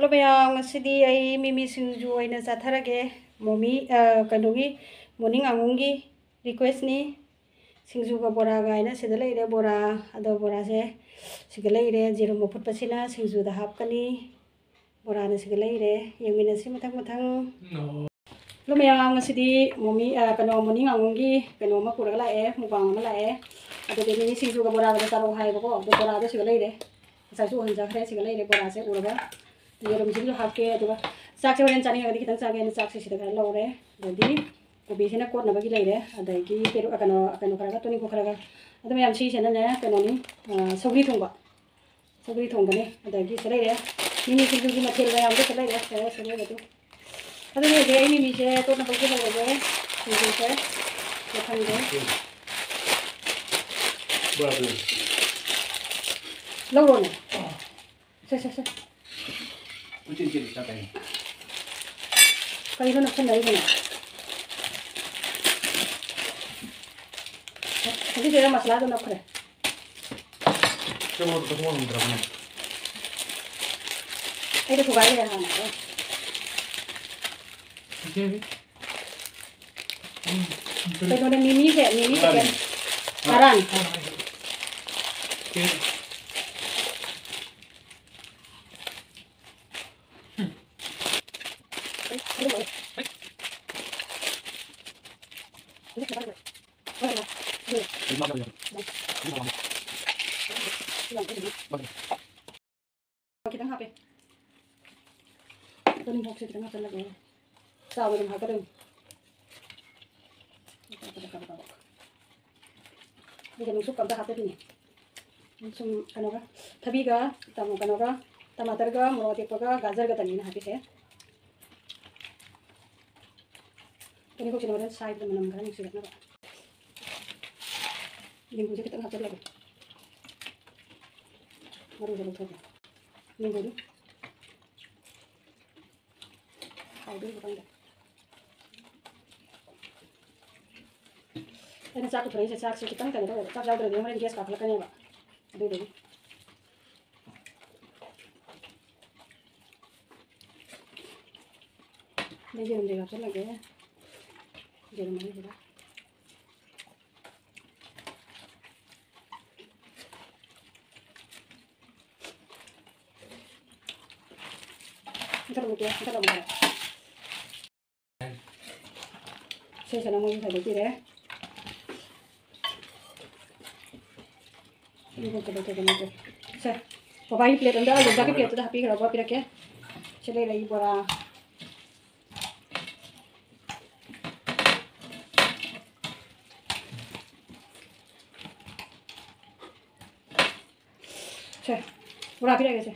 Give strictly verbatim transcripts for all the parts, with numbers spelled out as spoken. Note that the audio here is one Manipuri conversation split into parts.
ꯍꯜꯂꯣ ꯃꯌꯥꯝ, ꯉꯁꯤꯗꯤ ꯑꯩ ꯃꯤꯃꯤ ꯁꯤꯡꯖꯨ ꯑꯣꯏꯅ ꯆꯥꯊꯔꯒꯦ꯫ ꯃꯣꯃꯤ, ꯑ, ꯀꯩꯅꯣꯒꯤ, ꯃꯣꯔꯅꯤꯡ ꯑꯉꯣꯝꯒꯤ ꯔꯤꯀ꯭ꯋꯦꯁꯅꯤ꯫ ꯁꯤꯡꯖꯨꯒ ꯕꯣꯔꯥꯒ ꯍꯥꯏꯅ ꯁꯤꯗ ꯂꯩꯔꯦ ꯕꯣꯔꯥ꯫ ꯑꯗꯣ ꯕꯣꯔꯥꯁꯦ ꯁꯤꯒ ꯂꯩꯔꯦ꯫ ꯌꯦꯔꯨꯝ ꯑꯐꯨꯠꯄꯁꯤꯅ ꯁꯤꯡꯖꯨꯗ ꯍꯥꯞꯀꯅꯤ꯫ ꯕꯣꯔꯥꯅ ꯁꯤꯒ ꯂꯩꯔꯦ꯫ ꯌꯦꯡꯃꯤꯟꯅꯁꯤ ꯃꯊꯪ ꯃꯊꯪ꯫ ꯍꯜꯂꯣ ꯃꯌꯥꯝ, ꯉꯁꯤꯗꯤ ꯃꯣꯃꯤ, ꯑ, ꯀꯩꯅꯣ, ꯃꯣꯔꯅꯤꯡ ꯑꯉꯣꯝꯒꯤ ꯀꯩꯅꯣ ꯑꯃ ꯄꯨꯔꯒ ꯂꯥꯛꯑꯦ, ꯃꯨꯛꯕꯥꯡ ꯑꯃ ꯂꯥꯛꯑꯦ꯫ ꯑꯗꯨꯗꯤ ꯃꯤꯃꯤ ꯁꯤꯡꯖꯨꯒ ꯕꯣꯔꯥꯒ ꯆꯥꯔꯛꯑꯣ ꯍꯥꯏꯌꯦꯕꯀꯣ꯫ ꯑꯗꯣ ꯕꯣꯔꯥꯗꯣ ꯁꯤꯒ ꯂꯩꯔꯦ꯫ ꯉꯁꯥꯏꯁꯨ ꯎꯍꯟꯖꯈ꯭ꯔꯦ, ꯁꯤꯒ ꯂꯩꯔꯦ ꯕꯣꯔꯥꯁꯦ ꯎꯔꯕ꯫ ꯌꯦꯔꯨꯝꯁꯤꯃꯁꯨ ꯍꯥꯞꯀꯦ, ꯑꯗꯨꯒ ꯆꯥꯛꯁꯦ ꯍꯣꯔꯦꯟ ꯆꯥꯅꯤꯡꯉꯒꯗꯤ ꯈꯤꯇꯪ ꯆꯥꯒꯦꯅ ꯆꯥꯛꯁꯦ ꯁꯤꯗ ꯈꯔ ꯂꯧꯔꯦ꯫ ꯑꯗꯒꯤ ꯀꯣꯕꯤꯁꯤꯅ ꯀꯣꯠꯅꯕꯒꯤ ꯂꯩꯔꯦ, ꯑꯗꯒꯤ ꯄꯦꯔꯨꯛ, ꯀꯩꯅꯣ, ꯀꯩꯅꯣ ꯈꯔꯒ, ꯇꯣꯅꯤꯡꯈꯣꯛ ꯈꯔꯒ꯫ ꯑꯗꯨ ꯃꯌꯥꯝ ꯁꯤꯁꯤꯅꯅꯦ ꯀꯩꯅꯣꯅꯤ, ꯑ, ꯁꯧꯒ꯭ꯔꯤ ꯊꯣꯡꯕ꯫ ꯁꯧꯒ꯭ꯔꯤ ꯊꯣꯡꯕꯅꯦ꯫ ꯑꯗꯒꯤ ꯁꯤ ꯂꯩꯔꯦ꯫ ꯃꯤꯃꯤ ꯁꯤꯡꯖꯨꯒꯤ ꯃꯊꯦꯜ ꯃꯌꯥꯝꯗꯣ ꯁꯤ ꯂꯩꯔꯦ꯫ ꯁꯦ, ꯁꯦ, ꯂꯩꯔꯦ ꯑꯗꯨ꯫ ꯑꯗꯨꯅꯦ ꯍꯧꯖꯤꯛ ꯑꯩ ꯃꯤꯃꯤꯁꯦ ꯇꯣꯠꯅꯕꯒꯤ ꯍꯧꯔꯒꯦ꯫ ꯁꯤꯡꯖꯨꯁꯦ ꯃꯊꯪꯁꯦ꯫ ꯕꯣꯔꯥꯗꯨ꯫ ꯂꯧꯔꯣꯅꯦ꯫ ꯁꯦ, ꯁꯦ, ꯁꯦ꯫ ꯎꯆꯤꯟ ꯆꯤꯟ ꯆꯠꯀꯅꯤ꯫ ꯀꯩꯅꯣ ꯅꯞꯁꯟꯅꯔꯤꯗꯨꯅ? ꯍꯧꯖꯤꯛ ꯁꯤꯗ ꯃꯁꯂꯥꯗꯣ ꯅꯞꯈ꯭ꯔꯦ꯫ ꯆꯪꯉꯣ, ꯆꯪꯉꯣ ꯉꯝꯗ꯭ꯔꯕꯅꯦ꯫ ꯑꯩꯗꯣ ꯊꯨꯒꯥꯏꯈ꯭ꯔꯦ ꯍꯥꯟꯅ꯫ ꯏꯆꯦ꯫ ꯎꯝ, ꯀꯩꯅꯣꯅꯦ, ꯃꯤꯃꯤꯁꯦ, ꯃꯤꯃꯤ ꯇꯔꯥꯅꯤ꯫ ꯆꯤꯛꯀꯟ꯫ ꯇꯔꯥꯅꯤ꯫ ꯇꯔꯥꯅꯤ꯫ ꯏꯆꯦ꯫ ꯈꯤꯇꯪ ꯍꯥꯞꯄꯦ꯫ ꯇꯣꯅꯤꯡꯈꯣꯛꯁꯦ ꯈꯤꯇꯪ ꯍꯥꯞꯆꯜꯂꯒꯦ꯫ ꯆꯥꯎꯅ ꯑꯗꯨꯝ ꯍꯥꯞꯀꯗꯣꯏꯅꯤ꯫ ꯀꯥꯕꯛ ꯀꯥꯕꯛ꯫ ꯑꯗꯨꯒ ꯅꯨꯡꯁꯨꯛ ꯑꯝꯇ ꯍꯥꯞꯆꯗꯣꯏꯅꯤ꯫ ꯁꯨꯝ ꯀꯩꯅꯣꯒ, ꯊꯕꯤꯒ, ꯇꯃꯣ-, ꯀꯩꯅꯣꯒ, ꯇꯃꯥꯇꯔꯒ, ꯃꯣꯔꯣꯛ ꯑꯇꯦꯛꯄꯒ, ꯒꯥꯖꯔꯒꯇꯅꯤ ꯑꯩꯅ ꯍꯥꯞꯄꯤꯁꯦ꯫ ꯇꯣꯅꯤꯡꯈꯣꯛꯁꯤꯅ ꯍꯣꯔꯦꯟ ꯁꯥꯏꯕꯗ ꯃꯅꯝ ꯈꯔ ꯅꯨꯡꯁꯤꯔꯛꯅꯕ꯫ ꯅꯤꯝꯕꯨꯁꯦ ꯈꯤꯇꯪ ꯍꯥꯞꯆꯜꯂꯒꯦ꯫ ꯃꯔꯨꯁꯦ ꯂꯧꯊꯣꯛꯀꯦ꯫ ꯅꯤꯝꯕꯨꯗꯤ ꯍꯥꯎꯗꯣꯏꯕ ꯈꯪꯗꯦ꯫ ꯑꯩꯅ ꯆꯥꯛ ꯄꯨꯊꯣꯔꯛꯏꯁꯦ, ꯆꯥꯛꯁꯦ ꯈꯤꯇꯪ ꯀꯩꯅꯣ ꯇꯧꯋꯦꯕ, ꯆꯥꯛ ꯌꯥꯎꯗ꯭ꯔꯗꯤ ꯍꯣꯔꯦꯟ ꯒ꯭ꯌꯥꯁ ꯀꯥꯈꯠꯂꯛꯀꯅꯦꯕ꯫ ꯑꯗꯨꯗꯨꯒꯤ꯫ ꯑꯗꯩ ꯌꯦꯔꯨꯝꯁꯦ ꯍꯥꯞꯆꯤꯜꯂꯒꯦ꯫ ꯌꯦꯔꯨꯝ ꯑꯅꯤꯁꯤꯗ꯫ ꯃꯨꯊꯠꯂꯝꯃꯒꯦ, ꯃꯨꯊꯠꯂꯝꯃꯒꯦ꯫ ꯁꯤꯁꯤꯅ ꯃꯣꯏꯒꯤ ꯈꯥꯏꯗꯣꯛꯄꯤꯔꯦ꯫ ꯁꯦ, ꯕꯕꯥꯒꯤ ꯄ꯭ꯂꯦꯠ ꯑꯝꯗ, ꯑꯥ, ꯌꯣꯡꯆꯥꯛꯀꯤ ꯄ꯭ꯂꯦꯠꯇꯨꯗ ꯍꯥꯞꯄꯤꯈ꯭ꯔꯣ, ꯄꯤꯔꯛꯀꯦ꯫ ꯁꯤ ꯂꯩꯔꯦ ꯑꯩ ꯕꯣꯔꯥ꯫ ꯁꯦ, ꯕꯣꯔꯥ ꯄꯤꯔꯛꯑꯒꯦ ꯁꯦ꯫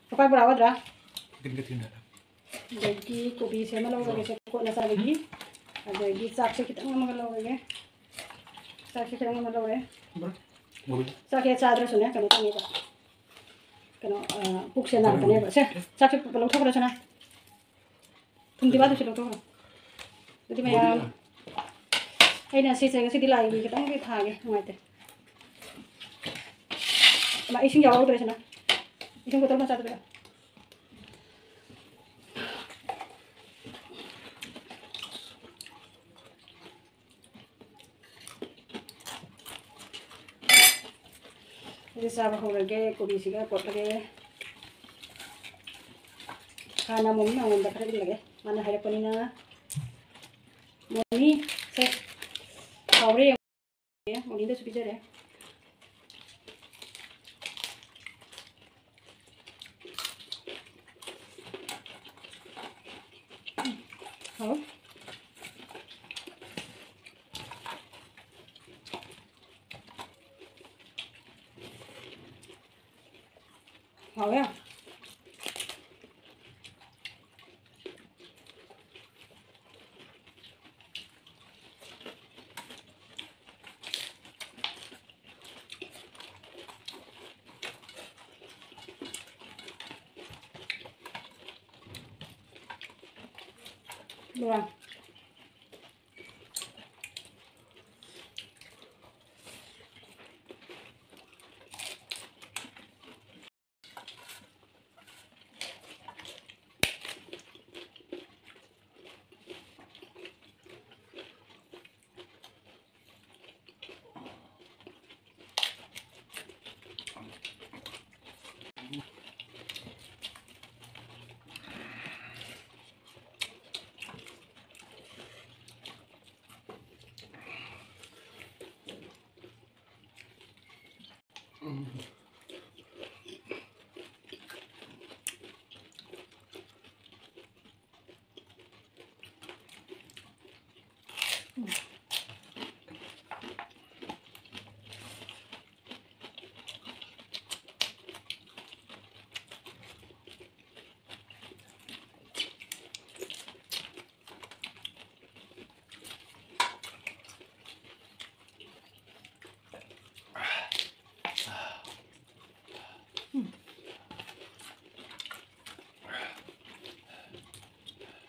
ꯄꯄꯥ ꯕꯣꯔꯥ ꯑꯣꯗ꯭ꯔꯥ? ꯑꯗꯒꯤ ꯀꯣꯕꯤꯁꯦ ꯑꯃ ꯂꯧꯔꯒꯦ ꯁꯦ, ꯀꯣꯠꯅ ꯆꯥꯕꯒꯤ꯫ ꯑꯗꯒꯤ ꯆꯥꯛꯁꯦ ꯈꯤꯇꯪ ꯑꯃꯒ ꯂꯧꯔꯒꯦ꯫ ꯆꯥꯛꯁꯦ ꯈꯤꯇꯪ ꯑꯃ ꯂꯧꯔꯦ꯫ ꯆꯥꯛꯁꯦ ꯆꯥꯗ꯭ꯔꯁꯨꯅꯦ, ꯀꯩꯅꯣ ꯇꯧꯅꯦꯕ꯫ ꯀꯩꯅꯣ, ꯑ, ꯄꯨꯛꯁꯦ ꯅꯥꯔꯛꯀꯅꯦꯕ꯫ ꯁꯦ, ꯆꯥꯛꯁꯦ ꯂꯧꯊꯣꯛꯈ꯭ꯔꯣ ꯁꯅꯥ꯫ ꯊꯨꯝꯗꯤ ꯋꯥꯠꯂꯤꯁꯦ ꯂꯧꯊꯣꯛꯈ꯭ꯔꯣ꯫ ꯑꯗꯨꯗꯤ ꯃꯌꯥꯝ, ꯑꯩꯅ ꯁꯤꯁꯦ ꯉꯁꯤꯗꯤ ꯂꯥꯏꯒꯤ ꯈꯤꯇꯪꯗꯤ ꯊꯥꯒꯦ, ꯅꯨꯡꯉꯥꯏꯇꯦ꯫ ꯏꯃꯥ, ꯏꯁꯤꯡ ꯌꯥꯎꯔꯧꯗ꯭ꯔꯦ ꯁꯤꯅ꯫ ꯏꯁꯤꯡ ꯕꯣꯇꯜ ꯃꯆꯥꯗꯨꯗ꯫ ꯑꯩꯗꯤ ꯆꯥꯕ ꯍꯧꯔꯒꯦ, ꯀꯣꯕꯤꯁꯤꯒ ꯀꯣꯠꯂꯒꯦ꯫ ꯍꯥꯟꯅ ꯃꯣꯃꯤ ꯃꯉꯣꯟꯗ ꯈꯔ ꯏꯜꯂꯒꯦ, ꯃꯥꯅ ꯍꯥꯏꯔꯛꯄꯅꯤꯅ꯫ ꯃꯣꯃꯤ, ꯁꯦ, ꯍꯥꯎꯔꯦ ꯌꯦꯡꯉꯣ꯫ ꯃꯣꯃꯤꯗꯁꯨ ꯄꯤꯖꯔꯦ꯫ ꯍꯥꯎ꯫ ꯍꯥꯎꯋꯦ꯫ ꯕꯣꯔꯥ꯫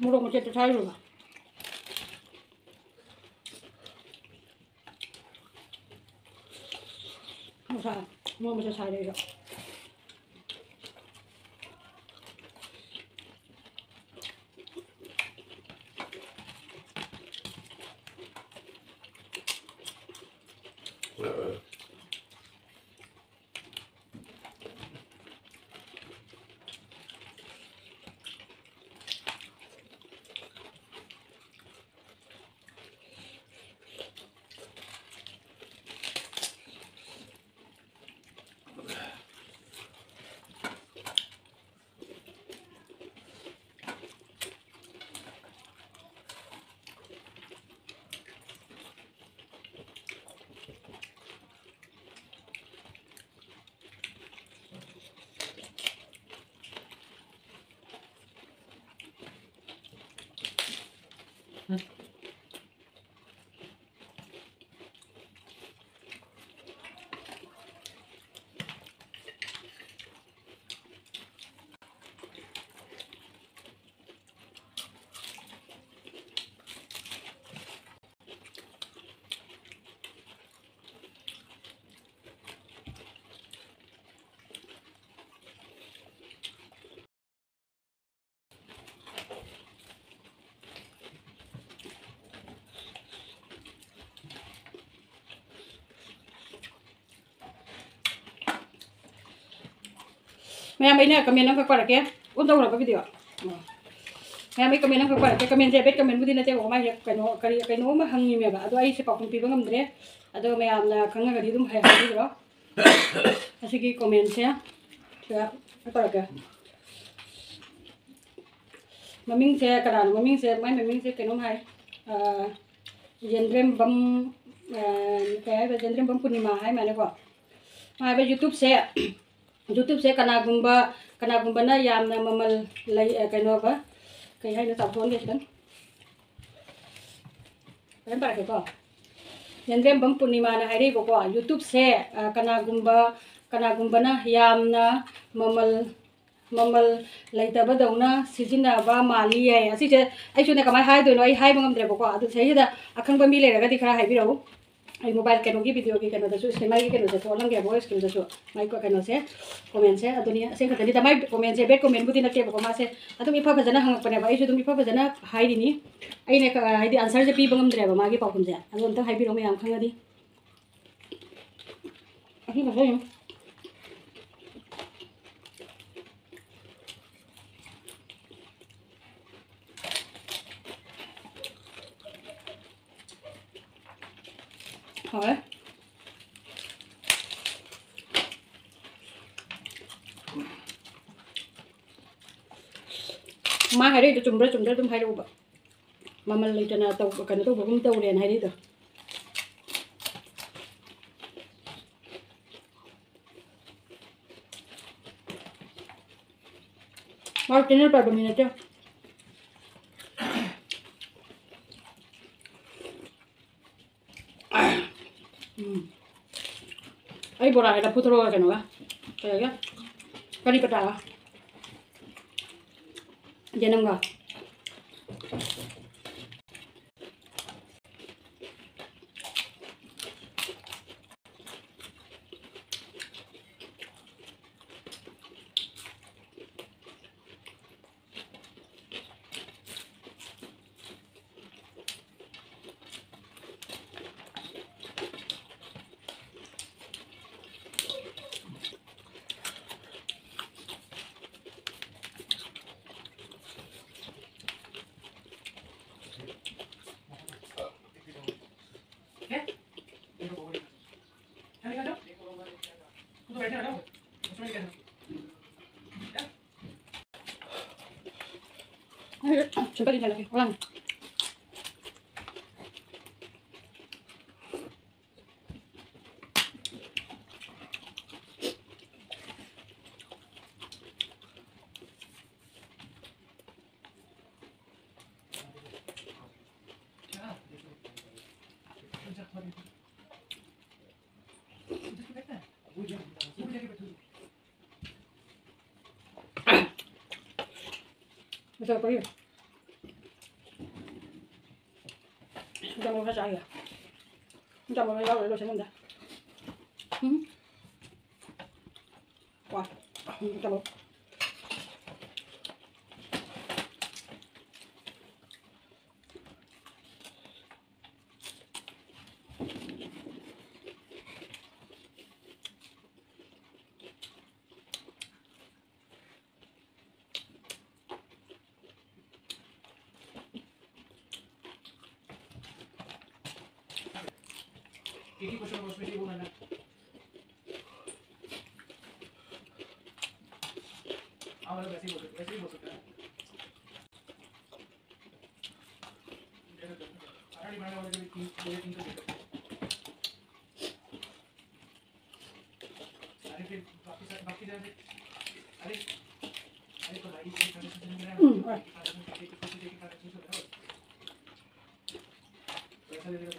ꯃꯣꯔꯣꯛ ꯃꯆꯦꯠꯇꯣ ꯁꯥꯏꯔꯨꯕ꯫ ꯃꯁꯥ ꯃꯣꯔꯣꯛ ꯃꯆꯦꯠ ꯁꯥꯏꯔꯦ ꯑꯩꯁꯨ꯫ ꯃꯌꯥꯝ, ꯑꯩꯅ comment ꯑꯃꯈꯛ ꯄꯥꯔꯛꯀꯦ꯫ On ꯇꯧꯈ꯭ꯔꯕ video? ꯑꯣ꯫ ꯃꯌꯥꯝ, ꯑꯩ comment ꯑꯃꯈꯛ ꯄꯥꯔꯛꯀꯦ꯫ Commentꯁꯦ bad commentꯕꯨꯗꯤ ꯅꯠꯇꯦꯕꯀꯣ, ꯃꯥꯏꯁꯦ ꯀꯩꯅꯣ, ꯀꯔꯤ, ꯀꯩꯅꯣ ꯑꯃ ꯍꯪꯉꯤꯃꯦꯕ, ꯑꯗꯣ ꯑꯩꯁꯦ ꯄꯥꯎꯈꯨꯝ ꯄꯤꯕ ꯉꯝꯗ꯭ꯔꯦ꯫ ꯑꯗꯣ ꯃꯌꯥꯝꯅ ꯈꯪꯉꯒꯗꯤ ꯑꯗꯨꯝ ꯍꯥꯏ-, ꯍꯥꯏꯕꯤꯔꯣ꯫ ꯑꯁꯤꯒꯤ commentꯁꯦ ꯁꯤꯗ ꯇꯧꯔꯛꯀꯦ꯫ ꯃꯃꯤꯡꯁꯦ ꯀꯅꯥꯅꯣ? ꯃꯃꯤꯡꯁꯦ, ꯃꯥꯏ ꯃꯃꯤꯡꯁꯦ ꯀꯩꯅꯣꯝ ꯍꯥꯏ꯫ ꯑ, ꯌꯦꯟꯗ꯭ꯔꯦꯝꯕꯝ, ꯑ, ꯀꯩ ꯍꯥꯏꯕ? ꯌꯦꯟꯗ꯭ꯔꯦꯝꯕꯝ ꯄꯨꯔꯅꯤꯃꯥ ꯍꯥꯏ ꯃꯥꯜꯂꯦꯀꯣ꯫ ꯃꯥ ꯍꯥꯏꯕ YouTubeꯁꯦ, YouTubeꯁꯦ ꯀꯅꯥꯒꯨꯝꯕ, ꯀꯅꯥꯒꯨꯝꯕꯅ ꯌꯥꯝꯅ ꯃꯃꯜ ꯂꯩ, ꯑ, ꯀꯩꯅꯣꯕ, ꯀꯩ ꯍꯥꯏꯅꯣ? ꯆꯥꯎꯊꯣꯛꯍꯟꯒꯦ ꯈꯤꯇꯪ꯫ ꯐꯖꯅ ꯄꯥꯔꯛꯀꯦꯀꯣ꯫ ꯌꯦꯟꯗ꯭ꯔꯦꯝꯕꯝ ꯄꯨꯔꯅꯤꯃꯥꯅ ꯍꯥꯏꯔꯛꯏꯕꯀꯣ, YouTubeꯁꯦ, ꯑ, ꯀꯅꯥꯒꯨꯝꯕ, ꯀꯅꯥꯒꯨꯝꯕꯅ ꯌꯥꯝꯅ ꯃꯃꯜ ꯃꯃꯜ ꯂꯩꯇꯕꯗꯧꯅ ꯁꯤꯖꯤꯟꯅꯕ ꯃꯥꯜꯂꯤ ꯍꯥꯏ꯫ ꯑꯁꯤꯁꯦ ꯑꯩꯁꯨꯅꯦ ꯀꯃꯥꯏꯅ ꯍꯥꯏꯗꯣꯏꯅꯣ, ꯑꯩ ꯍꯥꯏꯕ ꯉꯝꯗ꯭ꯔꯦꯕꯀꯣ꯫ ꯑꯗꯨ ꯁꯤꯗꯩꯁꯤꯗ ꯑꯈꯪꯕ ꯃꯤ ꯂꯩꯔꯒꯗꯤ ꯈꯔ ꯍꯥꯏꯕꯤꯔꯛꯎ꯫ ꯑꯩ ꯃꯣꯕꯥꯏꯜ ꯀꯩꯅꯣꯒꯤ ꯚꯤꯗꯤꯑꯣꯒꯤ ꯀꯩꯅꯣꯗꯁꯨ, ꯁꯦ, ꯃꯥꯒꯤ ꯀꯩꯅꯣꯁꯦ ꯊꯣꯛꯍꯜꯂꯝꯒꯦꯕꯀꯣ, ꯁ꯭ꯀ꯭ꯔꯤꯟꯗꯁꯨ꯫ ꯃꯥꯏ ꯀꯣ-, ꯀꯩꯅꯣꯁꯦ, ꯀꯣꯃꯦꯟꯁꯦ꯫ ꯑꯗꯨꯅꯤ, ꯑꯁꯦꯡ ꯈꯛꯇꯅꯤꯗ꯫ ꯃꯥꯏ ꯀꯣꯃꯦꯟꯁꯦ ꯕꯦꯗ ꯀꯣꯃꯦꯟꯕꯨꯗꯤ ꯅꯠꯇꯦꯕꯀꯣ꯫ ꯃꯥꯁꯦ ꯑꯗꯨꯝ ꯏꯐ ꯐꯖꯅ ꯍꯪꯉꯛꯄꯅꯦꯕ꯫ ꯑꯩꯁꯨ ꯑꯗꯨꯝ ꯏꯐ ꯐꯖꯅ ꯍꯥꯏꯔꯤꯅꯤ꯫ ꯑꯩꯅ ꯀ-, ꯍꯥꯏꯗꯤ ꯑꯟꯁꯔꯁꯦ ꯄꯤꯕ ꯉꯝꯗ꯭ꯔꯦꯕ ꯃꯥꯒꯤ ꯄꯥꯎꯈꯨꯝꯁꯦ꯫ ꯑꯗꯣ ꯑꯝꯇꯪ ꯍꯥꯏꯕꯤꯔꯛꯑꯣ ꯃꯌꯥꯝ ꯈꯪꯉꯗꯤ꯫ ꯑꯁꯤ ꯐꯖꯩ꯫ ꯍꯥꯎꯋꯦ꯫ ꯃꯥ ꯍꯥꯏꯔꯛꯏꯗꯣ ꯆꯨꯝꯕ꯭ꯔꯥ ꯆꯨꯝꯗ꯭ꯔꯥ ꯑꯗꯨꯝ ꯍꯥꯏꯔꯛꯎꯕ꯫ ꯃꯃꯜ ꯂꯩꯇꯅ ꯇꯧ-, ꯀꯩꯅꯣ ꯇꯧꯕꯒꯨꯝ ꯇꯧꯔꯦꯅ ꯍꯥꯏꯔꯛꯏꯗꯣ꯫ ꯃꯥ ꯆꯦꯅꯦꯜ ꯄꯥꯏꯕ ꯃꯤ ꯅꯠꯇꯦ꯫ ꯎꯝ꯫ ꯑꯩ ꯕꯣꯔꯥꯒ ꯂꯐꯨ ꯊꯔꯣꯒ ꯀꯩꯅꯣꯒ, ꯀꯩꯒ, ꯀꯔꯤ ꯄꯇꯥꯒ, ꯌꯦꯅꯝꯒ꯫ ꯂꯣꯏꯁꯤꯜꯂꯛꯄꯒꯤ꯫ ꯆꯥꯃ ꯈꯔ ꯆꯥꯒꯦ꯫ ꯆꯥꯃ ꯈꯔ ꯌꯥꯎꯔꯦ ꯂꯣꯏꯁꯤꯜꯂꯝꯗ꯫ ꯎꯝ꯫ ꯀꯣ꯫ ꯎꯝ, ꯆꯥꯃ꯫ एक ही क्वेश्चन उसमें ये बोला ना। हाँ, मतलब वैसे ही बोल सकते, वैसे ही बोल सकते हैं। अरे, बड़ा वाला जो तीन, दो या तीन तो दे सकते हैं। अरे, फिर बाकी सब, बाकी जाने। अरे, अरे, तो भाई, ये सारे चीजें मेरा हम्म, और पैसा दे देगा,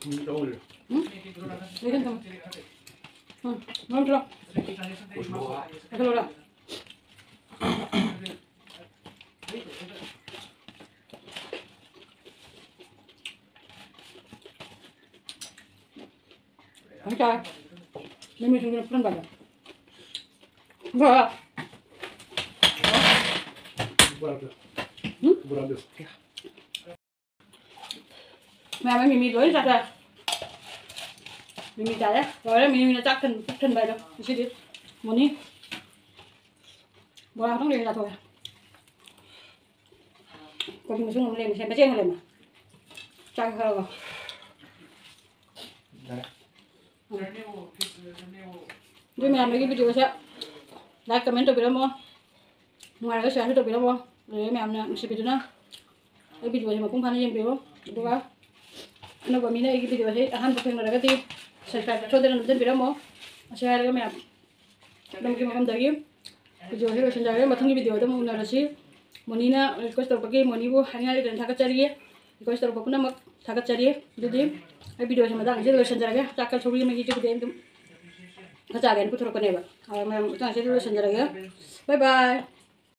फिर क्या होगा? ꯎꯝ? ꯂꯩꯒꯦ ꯇꯧ꯫ ꯎꯝ, ꯅꯪ ꯆꯠꯂꯣ꯫ ꯆꯠꯂꯣꯔꯥ? ꯍꯧꯖꯤꯛ ꯆꯥꯔꯦ꯫ ꯃꯤꯃꯤ ꯁꯤꯡꯖꯨꯅ ꯐꯨꯠꯍꯟꯕꯗꯣ꯫ ꯕꯣꯔꯥ꯫ ꯎꯝ? ꯃꯌꯥꯝ ꯃꯤꯃꯤ ꯂꯣꯏ ꯆꯥꯊꯣꯛꯑꯦ꯫ ꯃꯤꯃꯤ ꯆꯥꯔꯦ꯫ ꯂꯣꯏꯔꯦ꯫ ꯃꯤꯃꯤꯅ ꯆꯥꯛ ꯊꯟ-, ꯄꯨꯛ ꯊꯟꯕ ꯍꯥꯏꯗꯣ꯫ ꯉꯁꯤꯗꯤ ꯃꯣꯔꯅꯤꯡ ꯕꯣꯔꯥ ꯈꯛꯇꯪ ꯂꯩꯔ ꯆꯥꯊꯣꯛꯑꯦ꯫ ꯀꯣꯕꯤ ꯃꯁꯨꯡ ꯑꯃ ꯂꯩꯔꯝꯃꯤ꯫ ꯁꯦ, ꯃꯆꯦꯠ ꯑꯃ ꯂꯩꯔꯝꯃꯤ꯫ ꯆꯥꯛ ꯈꯔꯒ꯫ ꯌꯥꯔꯦ꯫ ꯑꯗꯨ ꯃꯌꯥꯝꯗꯒꯤ video ꯁꯦ like, comment ꯇꯧꯕꯤꯔꯝꯃꯣ꯫ ꯅꯨꯡꯉꯥꯏꯔꯒ share ꯁꯨ ꯇꯧꯕꯤꯔꯝꯃꯣ꯫ ꯑꯗꯨꯗꯒꯤ ꯃꯌꯥꯝꯅ ꯅꯨꯡꯁꯤꯕꯤꯗꯨꯅ ꯑꯩ video ꯁꯦ ꯃꯄꯨꯡ ꯐꯥꯅ ꯌꯦꯡꯕꯤꯌꯨ꯫ ꯑꯗꯨꯒ ꯑꯅꯧꯕ ꯃꯤꯅ ꯑꯩꯒꯤ video ꯁꯦ ꯑꯍꯥꯟꯕ ꯊꯦꯡꯅꯔꯒꯗꯤ subscribe ꯁꯣꯏꯗꯅ ꯅꯝꯖꯟꯕꯤꯔꯝꯃꯣ꯫ ꯑꯁꯤ ꯍꯥꯏꯔꯒ ꯃꯌꯥꯝ ꯂꯝꯒꯤ ꯃꯐꯝꯗꯒꯤ ꯚꯤꯗꯤꯑꯣꯁꯤ ꯂꯣꯏꯁꯤꯟꯖꯔꯒꯦ꯫ ꯃꯊꯪꯒꯤ ꯚꯤꯗꯤꯑꯣꯗ ꯑꯃꯨꯛ ꯎꯅꯔꯁꯤ꯫ ꯃꯣꯅꯤꯅ ꯔꯤꯀ꯭ꯋꯦꯁ ꯇꯧꯔꯛꯄꯒꯤ ꯃꯣꯅꯤꯕꯨ ꯍꯥꯏꯅꯤꯡꯉꯥꯏ ꯂꯩꯇꯅ ꯊꯥꯒꯠꯆꯔꯤ꯫ ꯔꯤꯀ꯭ꯋꯦꯁ ꯇꯧꯔꯛꯄ ꯄꯨꯝꯅꯃꯛ ꯊꯥꯒꯠꯆꯔꯤ꯫ ꯑꯗꯨꯗꯤ ꯑꯩ ꯚꯤꯗꯤꯑꯣꯁꯤ ꯃꯇꯥꯡ ꯑꯁꯤꯗ ꯂꯣꯏꯁꯤꯟꯖꯔꯒꯦ꯫ ꯆꯥꯛꯀ ꯁꯧꯒ꯭ꯔꯤ ꯃꯍꯤꯁꯤꯕꯨꯗꯤ ꯑꯩ ꯑꯗꯨꯝ ꯈꯔ ꯆꯥꯒꯦꯅ ꯄꯨꯊꯣꯔꯛꯄꯅꯦꯕ꯫ ꯑ, ꯃꯌꯥꯝ ꯃꯇꯥꯡ ꯑꯁꯤꯗ ꯂꯣꯏꯁꯤꯟꯖꯔꯒꯦ꯫ ꯕꯥꯏ ꯕꯥꯏ꯫